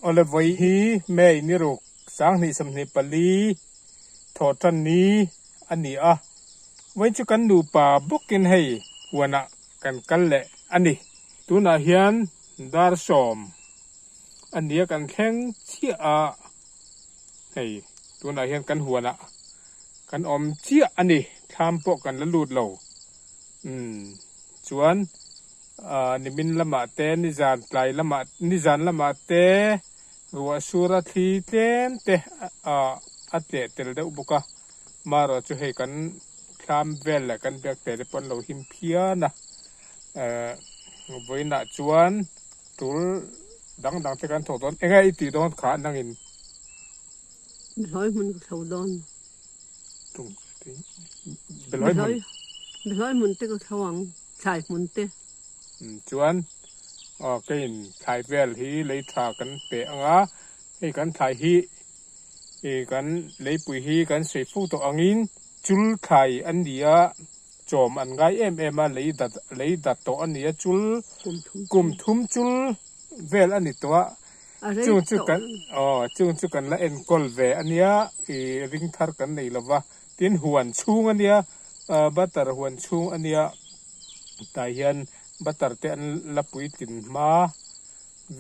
Awle vawi hi May ni ruk 2024 thawh tan ni a ni a, vawi chu kan nupa bawkin hei huanah kan kal leh a ni. Tunah hian dar sawm a nia kan thleng chiah a, hei tunah hian kan huanah kan awm chiah a ni, thlam pawh kan la lut lo. Umm chuan ah nimin lamah te nizan tlai lamah nizan lamah te ruah sura thli tlem te ah a tleh tel deuh bawk a, marawh chu hei kan thlam vel leh kan biak te te pawh an lo him phian a, eh vawiinah chuan tul dang dang te kan thawk dawn eng nge i tih dawn kha nangin. Behlawi hmun ka thlo dawn. Behlawi hmun. Behlawi hmun te ka thlo ang, thlai hmun te. Chuan aw keiin thlai vel hi lei tha kan pe ang a, hei kan thlai hi kan leipui hi kan sawi fo tawh angin chul thlai an ni a, chawm an ngai em em a, lei dat lei dat tawh a ni a, chul kum thum chul vel a ni tawh a. Chung chu kan aw chung chu kan la enkawl ve a nia ih ring thar kan nei lo va tin huan chhung a nia ah butter huan chhung a nia tah hian butter te an la puitlin hma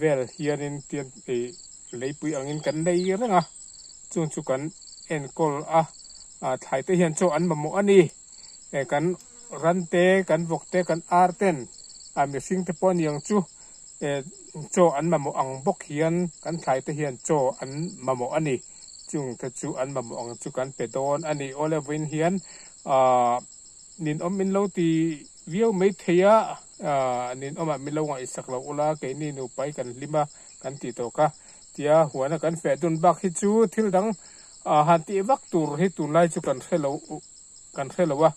vel hianin tian ih leipui angin kan nei reng a chung chu kan enkawl a ah thlai te hian chaw an mamawh a ni eh kan ran te kan vawk te kan ar ten ah mihring te pawh a ni ang chu. Chaw an mamawh ang bawk hian kan thlai te hian chaw an mamawh a ni. Chung te chu an mamawh ang chu kan pe dawn a ni. Awle vawiin hian aah ninawm min lo ti viau mai thei a, aah ninawmah min lo ngaihsak loh ula keini nupai kan hlim a kan tih tawk a. Tia huana kan feh dun bak hi chu thil dang aah han tih vak tur hi tunlai chu kan hre lo kan hre lo a.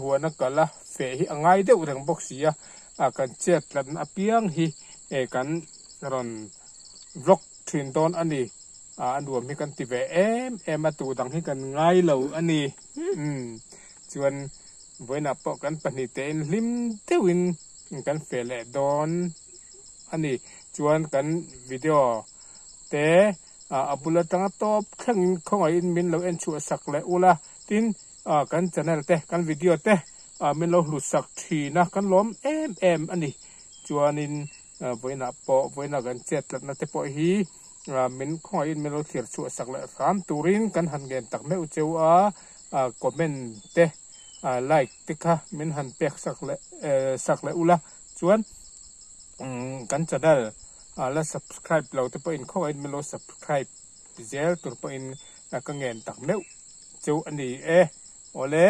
Huana kal a feh hi a ngai deuh reng bawk si a, kan chet tlatna apiang hi kan rawn vlog thin dawn a ni. A nuam hi kan ti ve em em a, tu dang hi kan ngai lo a ni. Chuan vawiinah pawh kan pahnih tein hlim deuhin kan feh leh dawn a ni. Chuan kan video te a bul atanga tawp thlengin khawngaihin min lo en chhuah sak leh ula, tin, Kan channel te, kan video te min lo hlut sak thin a, kan lawm em em a ni. Chuanin vawiinah pawh, vawiinah kan chet tlatna te pawh hi min khawngaihin min lo thlir chhuah sak leh hram turin kan han ngen tak meuh cheu a, comment te, like te kha min han pek sak leh sak leh ula. Chuan kan channel la subscribe lo te pawhin khawngaihin min lo subscribe zel tur pawhin ka ngen tak meuh Chu a ni e. Awle,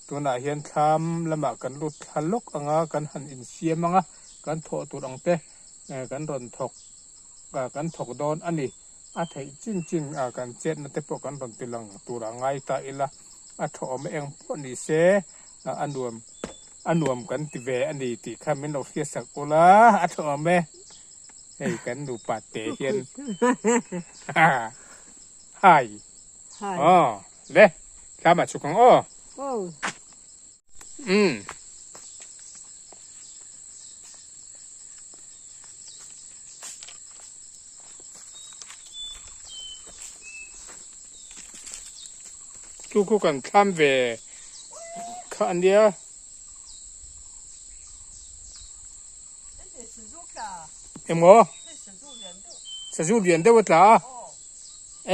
tunah hian thlam lamah kan lut thla lawk ang a, kan han insiam ang a, kan thawh tur ang te kan rawn thawk, kan thawk dawn a ni. A theih chin chin kan chetna te pawh kan rawn ti lang tur a ngai ta ila, a thawhawm eng pawh ni se a nuam, a nuam kan ti ve a ni tih kha min lo hriatsak ula, a thawhawm e. Hei kan nupa te hian hai. Hai. Aw, le, tlama chhuk ang aw. Aw. Umm. Chu khu kan thlam ve kha a nia. Emaw? Sazu lian deuh a tla a.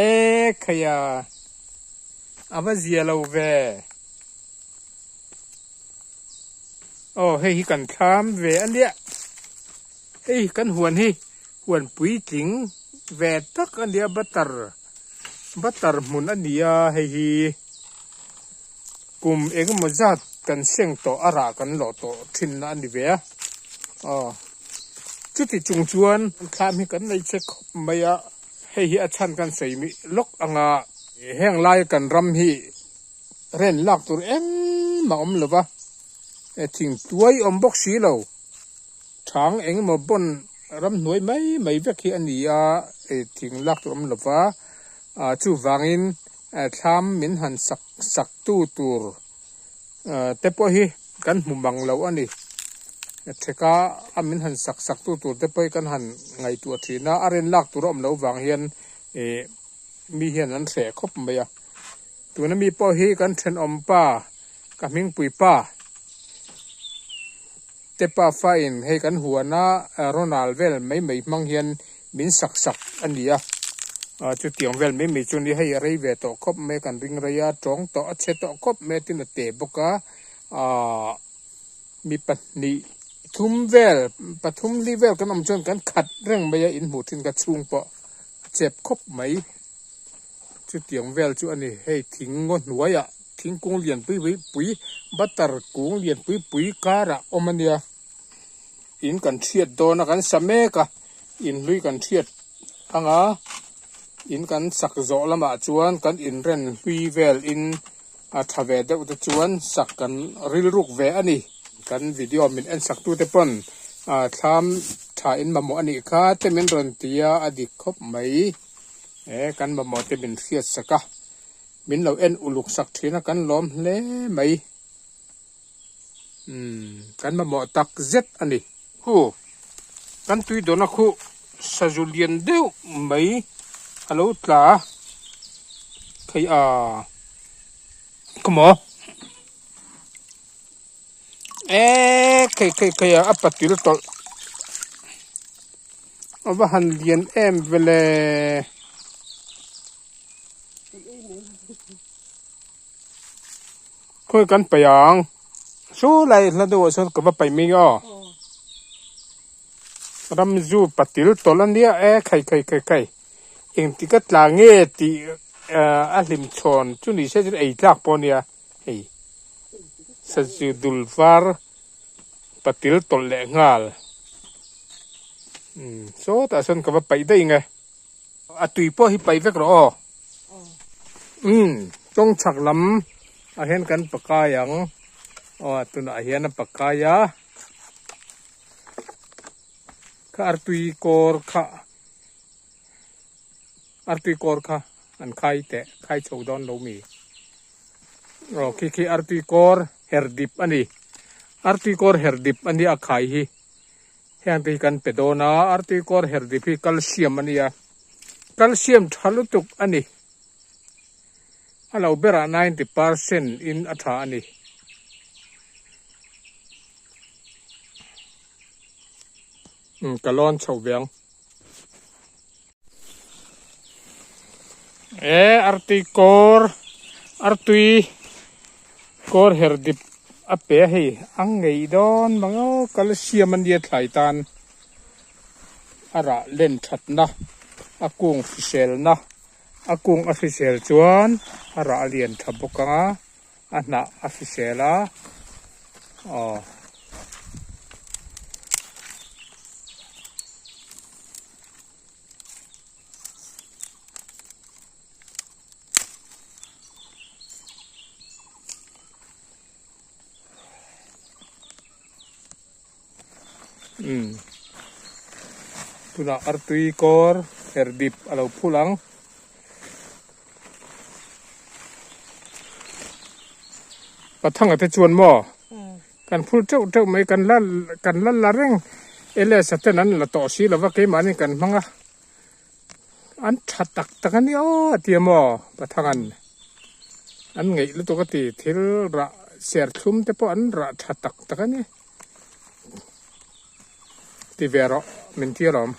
E khaia a va zia lo ve. Aw hei hi kan thlam ve a nia. Hei kan huan hi huan puitling ve tak a nia butter butter hmun a nia hei hi kum engemaw zat kan seng tawh a rah kan lawh tawh thin na a ni ve a aw chuti chung chuan thlam hi kan nei che khawp mai a hei hi a chhan kan sawi mih lawk ang a heng lai kan ram hi ren lak tur engmah awm lo va thing tuai awm bawk si lo chhang engemaw bawn ramhnuai mai mai vek hi a ni a thing lak tur awm lo va ah chuvangin Thlam min han sak sak tu tur te pawh hi kan hmu mang lo a ni. Theka a min han sak sak tu tur te pawh hi kan han ngaihtuah thin a, a ren lak tur a awm loh vang hian ih mi hian an hreh khawp mai a. Tuna mi pawh hi kan thenawm pa ka hmingpui pa te pa fa in hei kan huana Ronald vel mai mai hmang hian min sak sak a ni a, chutiang vel mai mai chu a ni hei a rei ve tawh khawp mai a kan ring rei a tawng tawh a chhe tawh khawp mai a tin a te bawk a ahh. Mi pahnih thum vel pathum li vel kan awm chuan kan khat reng mai a inhmuh thin ka chhung pawh a chep khawp mai. Chutiang vel chu a ni hei thing ngaw hnuaiah thingkung lian pui pui pui butter kung lian pui pui karah awm a nia. In kan hriat dawn a kan sa mek a in hlui kan hriat anga in kan sak zawh lamah chuan kan inren hlui vel in A tha ve deuh te chuan sak kan rilruk ve a ni. Kan video min en sak tute pawn thlam tha in mamawh a nih kha te min rawn ti a, a dik khawp mai. He kan mamawh te min hriat sak a, min lo en uluk sak thin a kan lawm hle mai. Umm kan mamawh tak zet a ni. Khu kan tui dawna khu sazu lian deuh mai a lo tla thei a khawmaw eee khei khei khei a patil tawlh a va han lian em vele. Khawi kan paih ang chu lai hla deuhah chuan ka va paih mai aw ramzu patil tawlh a nia e khai khai khai khai engtik a tla nge tih a hlim chhawn chu ni se chuan ei tlak pawh a nia hei sazu dul var patil tawlh leh nghal umm sawtah sawn ka va paih daih ang e. A tui pawh hi paih vek rawh aw. Umm tawng chhak lam ah hian kan pakai ang. Aw tunah hian a pakai a. Kha artui kawr kha artui kawr kha an khai teh khai chho dawn lo mi. Aw khi khi artui kawr her dip a ni. Artui kawr her dip a nia a khai hi. Heng te hi kan pe dawn a, artui kawr her dip hi calcium a nia, calcium tha lutuk a ni. A lo berah 90% in a tha a ni. Umm ka lawn chho ve ang. E artui kawr artui kawr her dip a pe a hei a ngei dawn mang aw calcium a nia thlai tan a rah len thatna a kung hriselna a kung a hrisel chuan a rah a lian tha bawk ang a a hnah a hrisel a aw. Umm tunah artui kawr her dip a lo phul ang. Pathanga te chuan maw kan phul teuh teuh mai kan la kan la la reng LS a ten an la tawh si lova keimahni kan hmang a an tha tak tak a nia aw a ti a maw Pathangan an ngeih lutuk a ti thil rah serthlum te pawh an rah tha tak tak a ni ti ve rawh min ti alawm.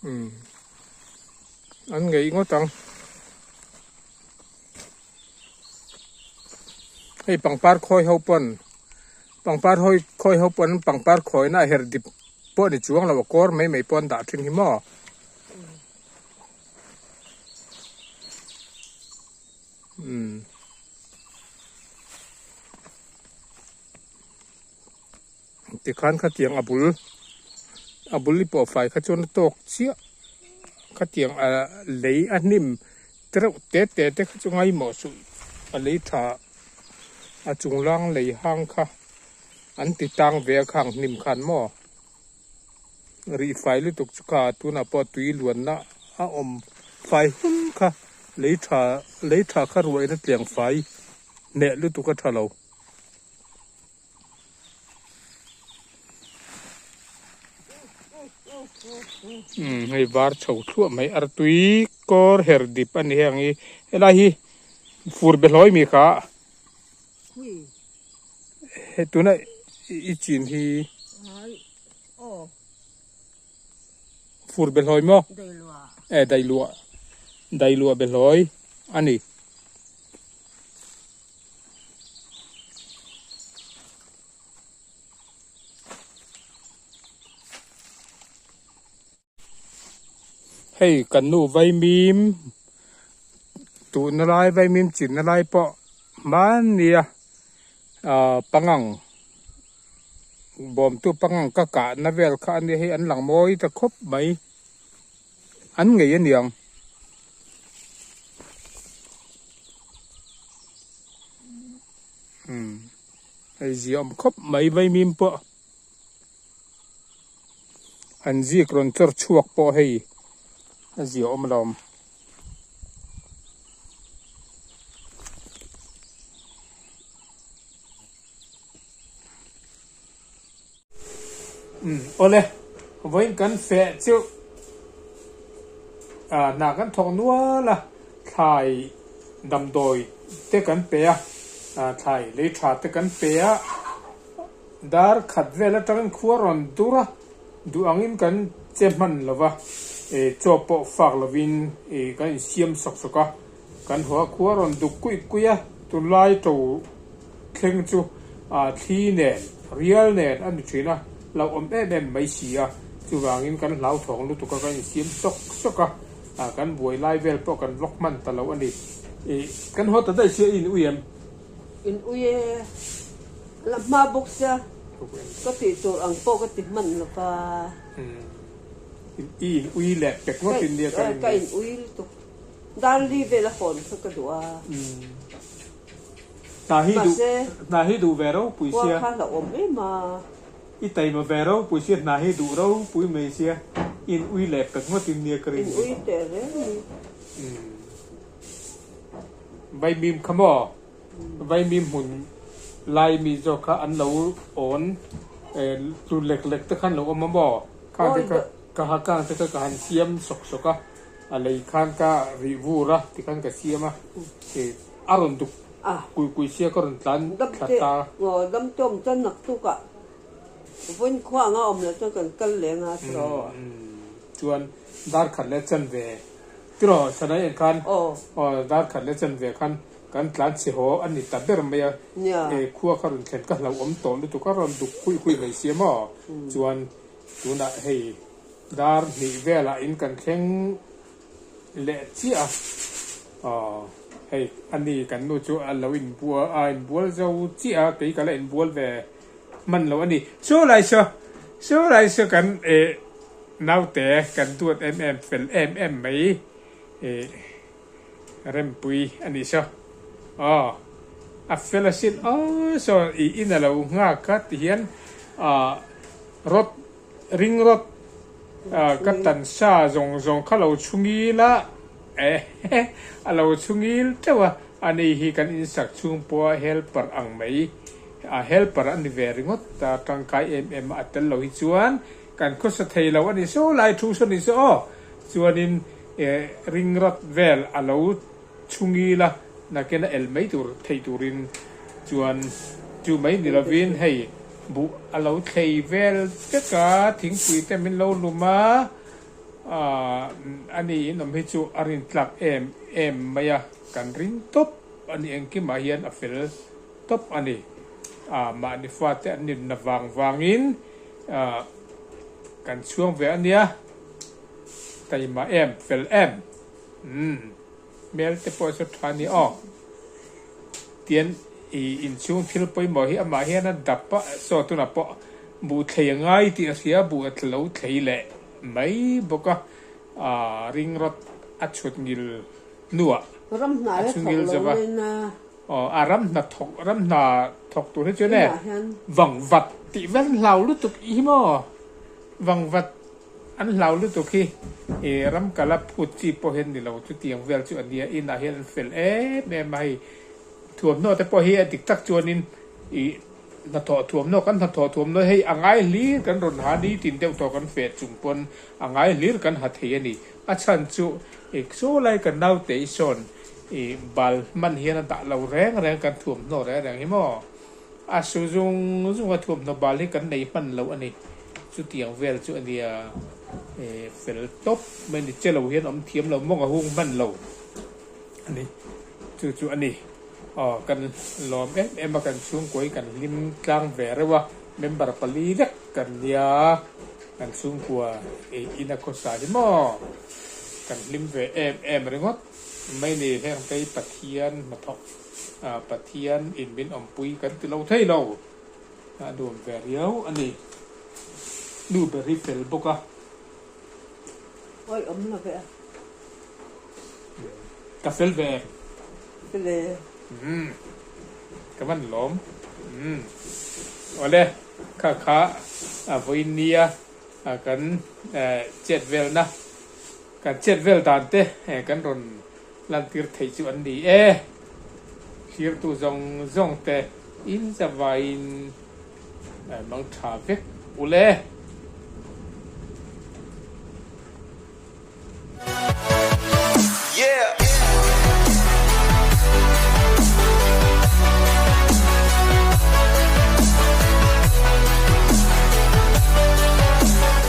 Umm an ngeih ngawt ang hei pangpar khawi ho pawn pangpar hawi khawi ho pawn pangpar khawina a her dip pawh a ni chuang lo a kawr mai mai pawh an dah thin hi maw. Umm Tikhan khatiang a bul a bul i pawh fai kha chuan a tawk chiah khatiang a lei a hnim tereuh te te te kha chu ngaimawh suh a lei tha a chung lang lei hang kha an ti tang ve a khang hnim khan maw rih fai lutuk chu kha tunah pawh tui luanna a awm fai hun kha lei tha lei tha kha ruahina tliang fai. hneh lutuk a tha lo. Umm hei var chho thluah mai artui kawr her dip a ni heng hi helai hi fur be hlawi mi kha he tuna i chin hi fur be hlawi maw e dailuah dailuah be hlawi a ni. Hei kan nu vaimim tuhna lai vaimim chinna lai pawh hmannia ah pangang bawmtu pangang ka kahna vel kha a nia hei an lang mawi ta khawp mai an ngei a niang. Umm hei ziah awm khawp mai vaimim pawh. An zik rawn chawr chhuak pawh hei a ziah awm lo. Umm awle vawiin kan feh chu ah hna kan thawk nual a thlai damdawi te kan pe a ah thlai lei tha te kan pe a. Dar khat vel atangin khua rawn dur a, duh angin kan che hman lo va, chaw pawh fak lovin kan insiam sawk sawk a, kan haw a, khua rawn duk kuih kuih a, tunlai to thleng chu thli nen, rial nen a ni thin a, hlauhawm em em mai si a, chuvangin kan hlauthawng lutuk a, kan insiam sawk sawk a, kan buai lai vel pawh kan vlog hman ta lo a ni. Kan haw ta daih sia i in ui em? In ui e, la hma bawk sia, ka tih tur ang pawh ka ti hman lo va. I in ui leh pek ngawt in nia ka rin. Ka in ui lutuk. Darli vel a hawn kha ka duh a. Hna hi duh, hna hi duh ve ropui sia. Khua kha hlauhawm em a. I taima ve ropui sia, hna hi duh ropui mai sia, i in ui leh pek ngawt in nia ka rin. In ui teh reng ni. Vaimim kha maw? Vaimim hmun lai mi zawk kha an lo awn tlu lek lek te khan lo awm a maw? Khang te kha ka ha kang te kha ka han siam sawk sawk a, a lei khan ka rih vur a tikhan ka siam a, a rawn duk kui kui sia ka rawn tlan thla ta. Damte awm chuan naktukah vawiin khua anga awm loh chuan kan kal leng a tiraw? Chuan dar khat leh chanve Tiraw Sanai en khan aw dar khat leh chen ve khan kan tlan chhe haw a ni ta ber mai a, khua kha rawn thlen ka hlauhawm tawh lutuk a rawn duk huih huih mai sia maw? Chuan tunah hei dar hnih velah in kan thleng leh chiah a, aw hei a ni kan nu chu a lo inbual a inbual zo chiah a, kei ka la inbual ve hman lo a ni. Saw lai saw, saw lai saw kan eh. Naute kan duat em em fel em em mai i Rempui a nih saw. Aw a fel asin aw saw i in a lo nghak a ti hian ah rawt ring rawt ah ka tan sa zawng zawng kha lo chhungil a eh a lo chhungil teuh a a ni hi kan insak chhung pawh a helper ang mai a helper a ni ve ringawt a tangkai em em a a tel lo hi chuan Kan khawsa thei lo a ni saw lai thu saw ni saw aw. Chuanin ringrawt vel a lo chhungil a, nakin a el mai tur theih turin chuan chu mai ni lovin hei buh a lo thlei vel vek a, thingpui te min lo lum a, a ni in awm hi chu a rintlak em em mai a, kan ring tawp a ni engkimah hian a fel tawp a ni. Mahni fate an ninna vang vangin. Ahh kan chhuang ve ania taima em fel em umm hmel te pawh chu tha ania aw tian i inchhung thil pawimawh hi amah hian a dap a saw tunah pawh buh thlei a ngai tih a hria buh a lo thlei leh mai bawk a ahh ringrawt a chhut ngil hnuah a chhut ngil zo va. Aw, a ram hna thawk, ram hna thawk tur hi chuan e, vangvat tih vel an hlau lutuk hi maw? Vangvat an hlau lutuk hi i ram kala phut chi pawh hian ni lo, chutiang vel chu a nia, inah hian an fel em em a hei. Thuamhnaw te pawh hi a dik tak chuanin ih hnathawh thuamhnaw kan hnathawh thuamhnaw hei a ngai hlir kan rawn ha nitin deuh tawh kan feh chung pawn a ngai hlir kan ha thei a ni. A chhan chu ih saw lai kan naute i sawn ih bal hman hian a dah lo reng reng kan thuamhnaw reng reng hi maw? A su zung zung a thuamhnaw bal hi kan nei hman loh a ni. Chutiang vel chu a nia ih fel tawp mai ni che lo hian awm thiam lo mawng a hung hman lo. A ni. Chu chu a ni. Aw, kan lawm em em a, kan chhungkua hi kan hlim tlang ve reuh a, member pali vek kan nia, kan chhungkua ei in a khawsa hi maw? Kan hlim ve em em ringawt mai ni, heng te hi Pathian hnathawk, Pathian in min awmpui kan ti lo thei lo, a nuam ve riau a ni. Nu ber hi fel bawk a. Awi awm lo ve a. Ka fel ve em? Fel e. Umm. Ka van lawm. Umm. Awle, kha kha a vawiin nia kan chet velna, kan chet vel dan te kan rawn lantir theih chu an ni e. Thirtu zawng zawng te in zavaiin mang tha vek ule.